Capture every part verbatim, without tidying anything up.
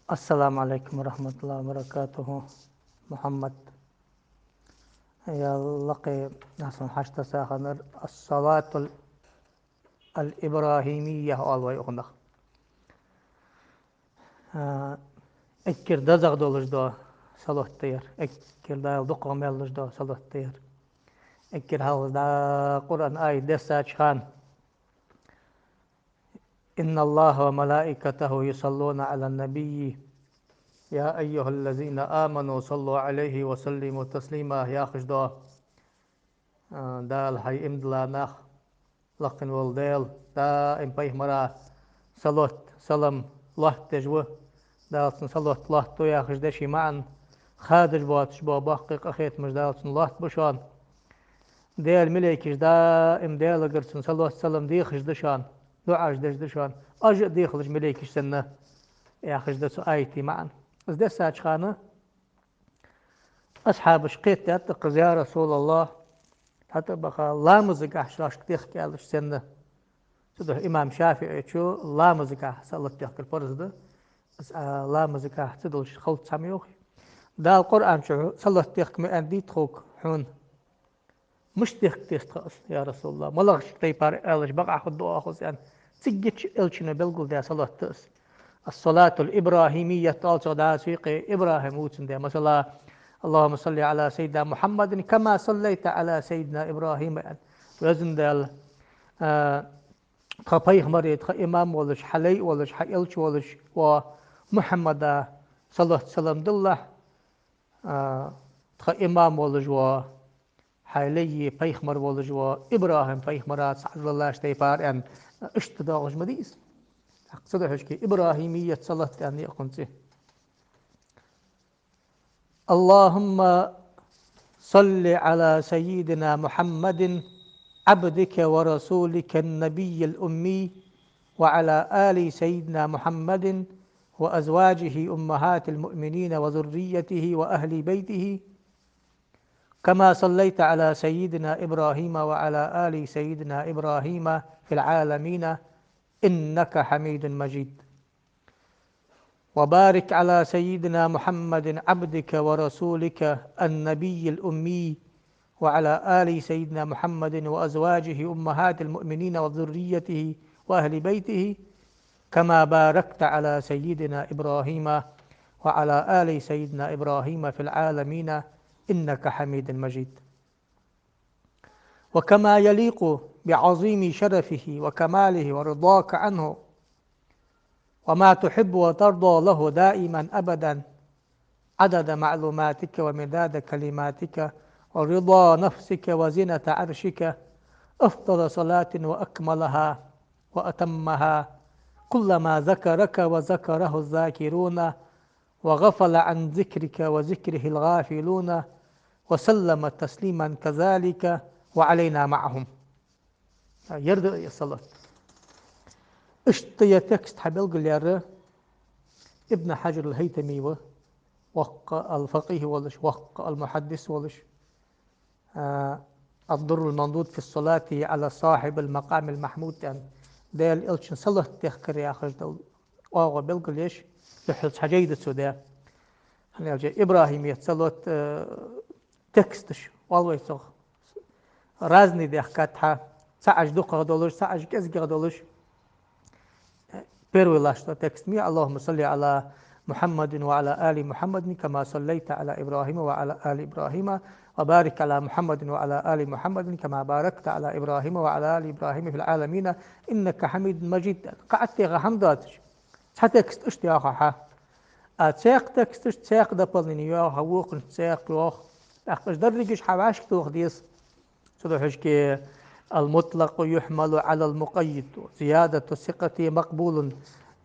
السلام عليكم ورحمة الله وبركاته. Мухьаммад. Я лакхе, насан хьашта саханар, الصلاة الإبراهيمية оал вай укхунах. А, эггара дезагӀа долаш дола салот да ер. Эггара Дала дукхагӀа мел луш дола салот да ер. Эггара хьалха да Къуръан аят дессача хана: إن الله وملائكته يصلون على النبي يا أيها الذين آمنوا صلوا عليه وسلموا تسليما яхаш да. А, Дала хьай иман дилла нах, лакхе вола Даьла, даим пайхамара салот, салам лоаттадеш ва. Дала цунна салот лоаттаду яхаш да ший маӀан, хадаш боацаш бола боккхий къахетамаш Дала цунна лоаттабу шоана. Даьла малейкаш даим Даьлагара цунна салот, салам дехаш да шоана, дуӀаш деш да шоана. Оаш а дехалаш малейкаш санна, яхаш да цу аята маӀан. Из дессача хана асхьабаша кхетадаьд тӀаккха из: يا رسول الله, хӀаьта баха ламазагахьа шоашка дехка аьлча санна. Цудухьа имам ШафиӀийчо ламазагахьа салот дехкар парз да. Из, а, ламазагахьа ца долаш хала цхьа ма йоахий. Дала Къуръан чу салот дехка ма аьннадий тхога хьона. Мишта дехка деза тха из, я Расулаллах? МалагӀча тайпара аьлча бакъахьа хургда оаха из, аьнна. Цигача Элчано белгалдаь салот да из. الصلاة الإبراهيمية оал цох, Дала цу юкъе ИбрахӀим вувцаш да. Масала: اللهم صل على سيدنا محمد كما صليت على سيدنا إبراهيم, аьнна. Везан Даьла, а, тха пайхамара, тха имам волаш, хьа лай волаш, хьа элча волаш вола Мухьаммада салот-салам диллалахь, а, тха имам волаш вола хьа лай, пайхамар волаш вола ИбрахӀим пайхамара цхьа диллалаш тайпара, аьнна, иштта доагӀаш ма дий из. ТӀаккха цудухьа ИбрахӀимият салот аьнна я укхун цӀи. اللهم صل على سيدنا محمد عبدك ورسولك النبي الأمي وعلى آل سيدنا محمد وأزواجه أمهات المؤمنين وذريته وأهل بيته كما صليت على سيدنا إبراهيم وعلى آل سيدنا إبراهيم في العالمين إنك حميد مجيد. وبارك على سيدنا محمد عبدك ورسولك النبي الأمي وعلى آل سيدنا محمد وأزواجه أمهات المؤمنين وذريته وأهل بيته كما باركت على سيدنا إبراهيم وعلى آل سيدنا إبراهيم في العالمين إنك حميد مجيد. وكما يليق بعظيم شرفه وكماله ورضاك عنه وما تحب وترضى له دائما أبدا عدد معلوماتك ومداد كلماتك ورضا نفسك وزنة عرشك، أفضل صلاة وأكملها وأتمها، كلما ذكرك وذكره الذاكرون وغفل عن ذكرك وذكره الغافلون، وسلم تسليما كذلك وعلينا معهم. Ер да ер салот. Иштта ер текст хьабелгалъяьр Ибн Хьаджар ал-ХӀайтами ва, воккха ал-факъихӀ волаш, воккха ал-мухьаддис волаш. А, الدر المنضود في الصلاة على صاحب المقام المحمود, аьнна, Даьла Элчанна салот дехкар яхаш дола оагӀув белгалъеш, духхьал цхьа жай да цо даь. ХӀана аьлча ИбрахӀимият салот, э, тексташ оал вай цох. Разный дехкад хьа, цхьаъаш дукхагӀа долаш, цхьаъаш кӀезигагӀа долаш. Первый лаш да текст ма йий: اللهم صل على محمد وعلى آل محمد كما صليت على إبراهيم وعلى آل إبراهيم وبارك على محمد وعلى آل محمد كما باركت على إبراهيم وعلى آل إبراهيم في العالمين إنك حميد مجيد. КхаӀаттега хӀама доацаш. Цхьа текст иштта йоах хьа. А цхьаькха тексташца цхьаькха дополнени йоах, вокхунца цхьаькха йоах. ТӀаккха уж дерригаш хьа вӀашка тоха деза. Цудухьа المطلق يحمل على المقيد، زيادة الثقة مقبول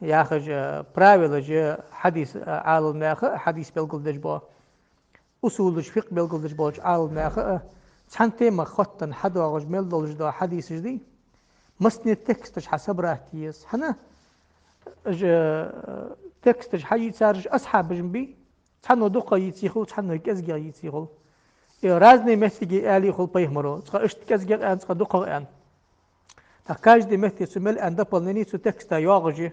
яхаш, э, правилаш я хьадис, э, Ӏаламнаха, хьадис белгалдеш бола, усулаш, фикъхӀ белгалдеш болча Ӏаламнаха, э, цхьан темах хоттаденна хьадоагӀаш мел долаш дола хьадисаш дий, массане тексташ хьа собрать е еза. ХӀана? Уж, э, тексташ хьайийцараш асхьабаш ма бий, цхьанне дукхагӀа йийцай хул, цхьанне кӀезигагӀа йийцай хул. И разный меттиге аьлий хул пайхамаро, цкъа иштта кӀезигагӀа аьнна, цкъа дукхагӀа аьнна. ТӀаккха каждый метте цо мел аьнна дополнени цу текста йоагӀаш я.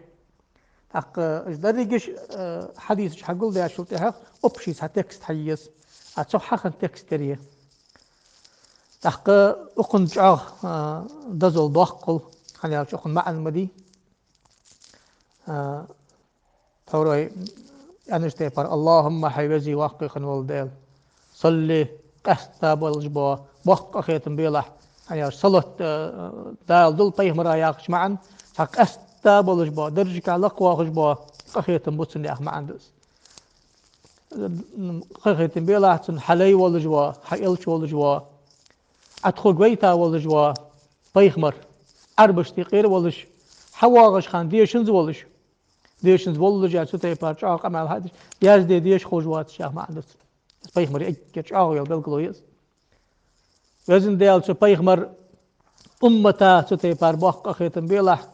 ТӀаккха уж дерригаш, э, хьадисаш хьагулдаьчул тӀехьагӀа общий цхьа текст хьае еза. А цох хьахинна текст тера е. ТӀаккха укхун чӀоагӀа, э, дозал доккха хул, хӀана аьлча укхун маӀан ма дий. Э, тхьовра вай аьннача тайпара: «اللهم», хьай везеи воккхеи хинна вола Даьла, «صل», къаьстта болаш бола боккха къахетам белахь, хӀана аьлча салот, э, Дала дул пайхамара яхача маӀан, цхьа къаьстта болаш бола, даржашка лакхвоахаш бола къахетам ба цун яха маӀан да из. Къахетам белахь цунна, хьа лай волаш вола, хьа элча волаш вола, Ӏа тхога вайта волаш вола пайхамар, Ӏарбашта юкъера волаш, хьавоагӀаш хана дешанза волаш, дешанза воллаш а цу тайпара чӀоагӀа къамаьл хьадеш, язде деша ховш воацаш яха маӀан да цун. Из пайхамара эггара чӀоагӀа йола белгало я из. Везан Даьла, цу пайхамара уммата цу тайпара боккха къахетам белахь,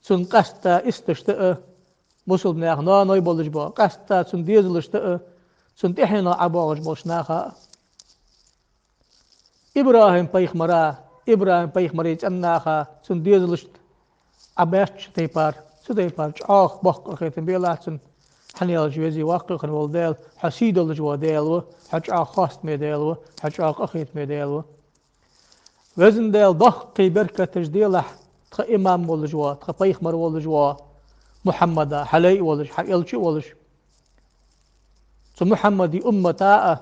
цун къаьстта исташта а, бусалба наьха ноаной болаш бола, къаьстта цун дезалашта а, цун тӀехьенах ӀобоагӀаш болча наха а. ИбрахӀим-пайхамара, ИбрахӀим-пайхамара цӀен наха, цун дезалашта Ӏобаьчча тайпара, цу тайпара чӀоагӀа боккха къахетам белахь цунна, хӀана аьлча везеи воккхеи хинна вола Даьла, хьо сий долаш вола Даьла ва, хьо чӀоагӀа хоастаме Даьла ва, хьо чӀоагӀа къахетаме Даьла ва. Везан Даьла, доккхий беркаташ делахь тха имам волаш вола, тха пайхамар волаш вола Мухьаммада, хьа лай а волаш, хьа элча а волаш. Цу Мухьаммада уммата а,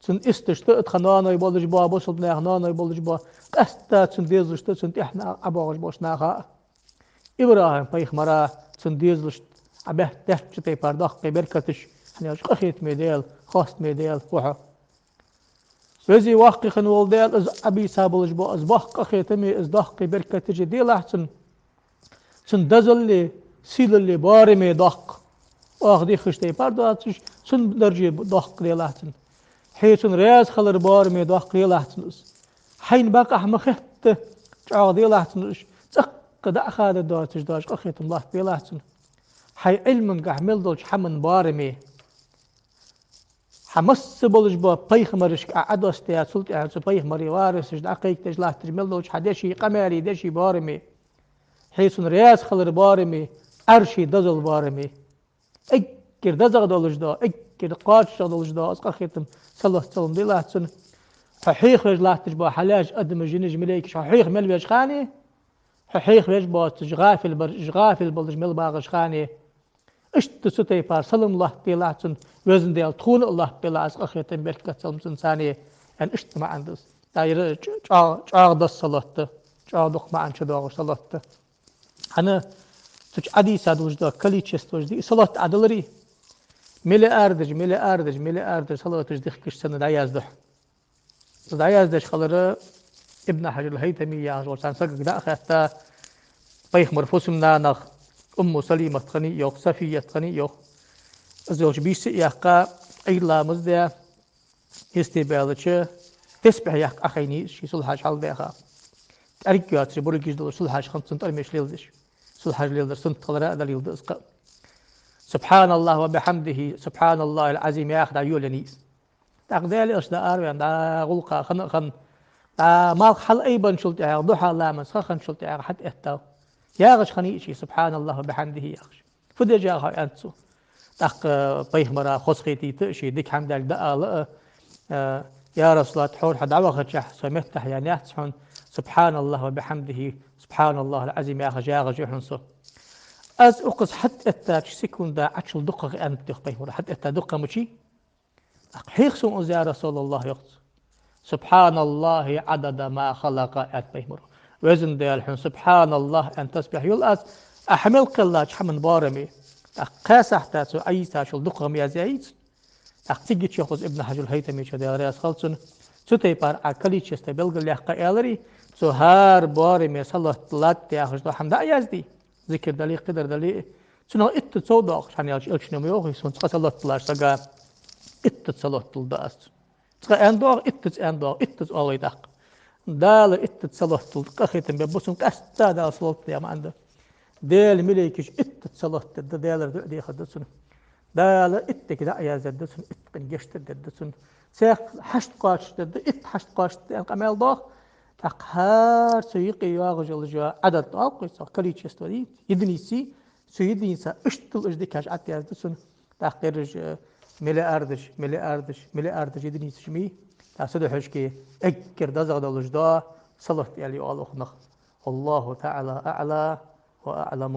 цун исташта а, тха ноаной болаш бола, бусалба наьха ноаной болаш бола, къаьстта цун дезалашта а, цун тӀехьенах ӀобоагӀаш болча наха а. ИбрахӀим-пайхамара, цун дезалашта Ӏобаьчча тайпара доккхий беркаташ, хӀана аьлча къахетаме Даьла, хоастаме Даьла ва хьо. Везеи воккхеи хинна вола Даьла, из Ӏобийца болаш бола из боккха къахетами, из доккхий беркаташи делахь цунна, цун дозали, сийлали бараме доккха. Оаха дийхача тайпара доацаш, цун даржеи доккха делахь цунна. Хье цунна раьза хилара бараме доккха делахь цунна из. Хьайна бакъахьа ма хетта, чӀоагӀа делахь цунна уж, цӀаккха дӀахадар доацаш доацаш къахетам лоаттабелахь цунна. Хьай Ӏилмангахьа мел долча хӀаман бараме. Хьа масса болаш бола пайхамарашка Ӏа Ӏодоссадаь, цул тӀехьагӀа цу пайхамарий варисаш дӀакхайкадеш латташ мел долча хьа дешеи къамаьлеи дешеи бараме, хье цунна раьза хилара бараме, Ӏарший дозал бараме. Эггара дезагӀа долаш дола, эггара кхоачашагӀа долаш дола из къахетам, салот-салам делахь цунна. Хьо хьоахавеш латташ бола хьа лаьш, адамаш, жинаш, малейкаш, хьо хьоаха мел веш хана, хьо хьоахавеш боацаш гӀафил бараш, гӀафил болаш мел багӀаш хана, иштта цу тайпара салам лоаттаделахь цунна, Везан Даьла, тхона а лоаттабелахь из къахетам, беркат, салам цунца, аьнна, иштта маӀан да из. ТӀаккха ер чӀ-, чӀоагӀа, чӀоагӀа деза салот да, чӀоагӀа дукха маӀан чудоагӀаш салот да. ХӀана, цу чу Ӏодийца долаш дола количествош дий, салот Ӏодаларе, миллиардаш, миллиардаш, миллиардаш салоташ дихкаш санна дӀаяздеш. Из дӀаяздеш хилар Ибн Хьаджар ал-ХӀайтамий яхаш волча цхьан сагага дӀа а хаьтта, пайхамара фусам-нанах Умму Салимат хиннай йоах, Сафият хиннай йоах. Из йолча бийса а яьккха, Ӏийра ламаз а даь, йисте баьлча, тесбихь яккха Ӏохайнай из, ший сулхьаш хьалдаьха. ТӀарг йоацаш, бургаш долаш сулхьаш хиннад цун, тӀормеш леладеш. Сулхьаш леладар суннат хилара а далил да из кхы а. «سبحان الله وبحمده، سبحان الله العظيم» яха дӀайолаеннай из. ТӀаккха Даьла Элча дӀаараваьнна, дӀа гӀулакха хинна а хинна, дӀа малх хьалайбенначул тӀехьагӀа, духьа ламаз ха хинначул тӀехьагӀа хьатӀаэтта, яхаш хиннай из ший «سبحان الله وبحمده» яхаш. Фу деш я хьо, аьннад цо. ТӀаккха пайхамара хоза хетийта а, ший дика хӀама Даьлага дӀаала а, э, «Я РасулаллахӀ, тхьовра хьо дӀавахача, со меттахъяьнна яц хьона, سبحان الله وبحمده، سبحان الله العظيم яхаш ягӀаш я хьона со». Аз укхаза хьатӀаэттача секунда Ӏочул дукхагӀа, аьннад йоах пайхамара, хьатӀаэтта дукха мичай. ТӀаккха хьеха сона из, я РасулаллахӀ, йоах цо. «سبحان الله عدد ما خلق», аьннад пайхамара. Везан Даьла, хьона «سبحان الله» аьнна тасбихь йол аз, Ӏа хьа мел кхеллача хӀаман бараме. ТӀаккха кхаь сахьата цо Ӏоийцачул дукхагӀа ма язъяьй из. ТӀаккха цига чу йоах из Ибн Хьаджар ал-ХӀайтамечо, Даьла раьза хилва цунна, цу тайпара Ӏа количество белгалъяьккха аьлар, цо хӀара бараме салот латт яхаш дола хӀама дӀа а яздий, зикр дале а, кхыдар дале а, цунах иттаза сов доагӀаш, хӀана аьлча Элчано ма йоахий: «Сона цкъа салот диллача сага иттаза салот дилла да аз». Цкъа аьнна доагӀа, иттаза аьнна доагӀа, иттаза оал вай тӀаккха. Дала иттаза салот дилла, къахетам бергба цунна, къаьстта Дала салот дилла яха маӀан да. Даьла малейкаш иттаза салот дергда, Даьлага дуӀа дехаргда цунна. Дала иттанга дӀа а яздергда цунна, иттанна гешт дергда цунна. Цхьа хьашт кхоачашдергда, итт хьашт кхоачашдергда аьнна къамаьл доагӀа. ТӀаккха хӀара цу юкъе йоагӀаш йола Ӏадад оал-кх вай цох, количество дий, единицы, Цу единицах иштта уж дикаш Ӏоязду цунна. ТӀаккха ераш, э, миллиардаш, миллиардаш, миллиардаш единицаш ма йий. ТӀаккха цудухьа шоашка эггара дезагӀа долаш да салот аьле оал укх наха. والله تعالى أعلى وأعلم.